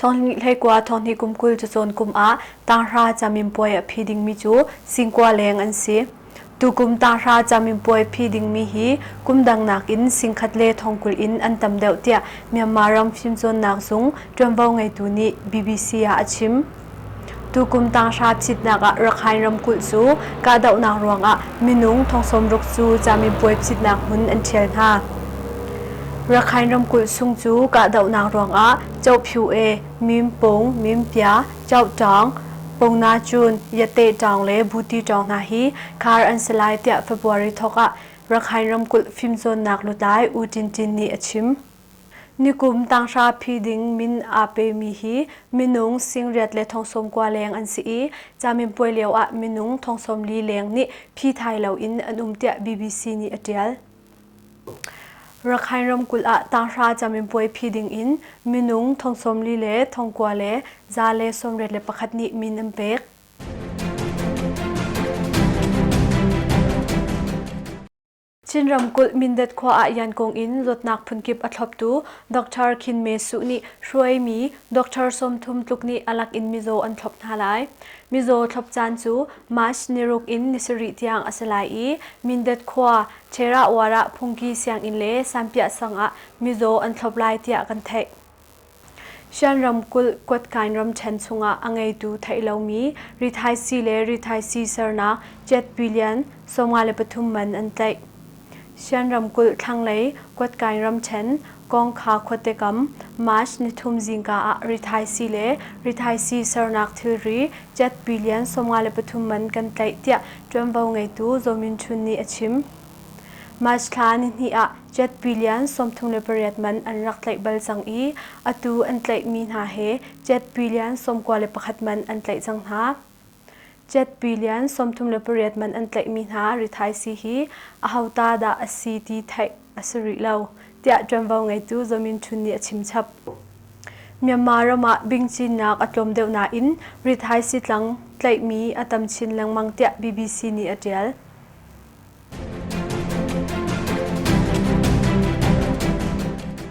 Thonghnih hlei kum 20 cacawn kum ah tanghra caminpuai a phi dingmi cu singkua leng an si. Tukum tanghra caminpuai phi dingmi hi kum dang nakin singkhat le thongkul in an tam deuh tiah Myanmar ram fimcawnnak zung ṭuanvo ngeitu nih BBC ah a chim. Tukum tanghra phitnak ah Rakhine ramkulh cu kahdohnak ruangah minung 60,000 cu caminpuai phitnak hmun an ṭhial hna. Rakhine ramkulh chung cu kahdohnak ruangah Chohphyue, Mimpung, Mimpia, Chauhṭawng, Pongnachun, Yateṭawng le Butiṭawng hna hi khar an si lai tiah February thawk ah Rakhine ramkulh fimcawnnak lutlai U Tin Tin nih a chim. Nikum tanghra phi ding min aa pemi hi minung singriat le 90,000 leng an si i caminpuai lio ah minung 40,000 leng nih phi thai loin an um tiah BBC nih a ṭial. Rakhine ramkulh ah tanghra caminpuai phi ding in minung 40,000 le 9,181 nih min an pek. Chin ramkulh Mindat khua ah Yankong in zawtnak phunkip a thloptu Dr. Khin Me Suh nih hruaimi Dr. 30 tluk nih a lak in mizaw an thlop hna lai. Mizaw thlop caan cu March niruk in ni sarih tiang a si lai i Mindat khua Cherawar ah phungki sianginn le Sanpiah sang ah mizaw an thlop lai tiah kan theih. Shan ramkulh Kuatkain ramṭhen chungah a ngeitu theih lomi rithaisii le rithaisii sernak jet billion 53 man an tlaih. Shan ramkulh thlanglei Kuatkain ramṭhen Kawngkha khuate kam March nithum zingka ah rithaisii le rithaisii sernak thilri jet billion 53 man kan tlaih tiah ṭuanvo ngeitu Zaw Min Htun nih a chim. March thla nihnih ah jet billion 38 man an rak tlaih bal cang i atu an tlaihmi hna he jet billion 91 man an tlaih cang hna. Jet billion 38 man an tlaihmi hna rithaisii hi ahota dah a si ti theih a si rih lo, tiah ṭuanvo ngeitu Zaw Min Htun nih a chim chap. Myanmar ram ah bingcinnak a tlawm deuh nain rithaisii tlang tlaihmi a tam chin lengmang tiah BBC nih a ṭial.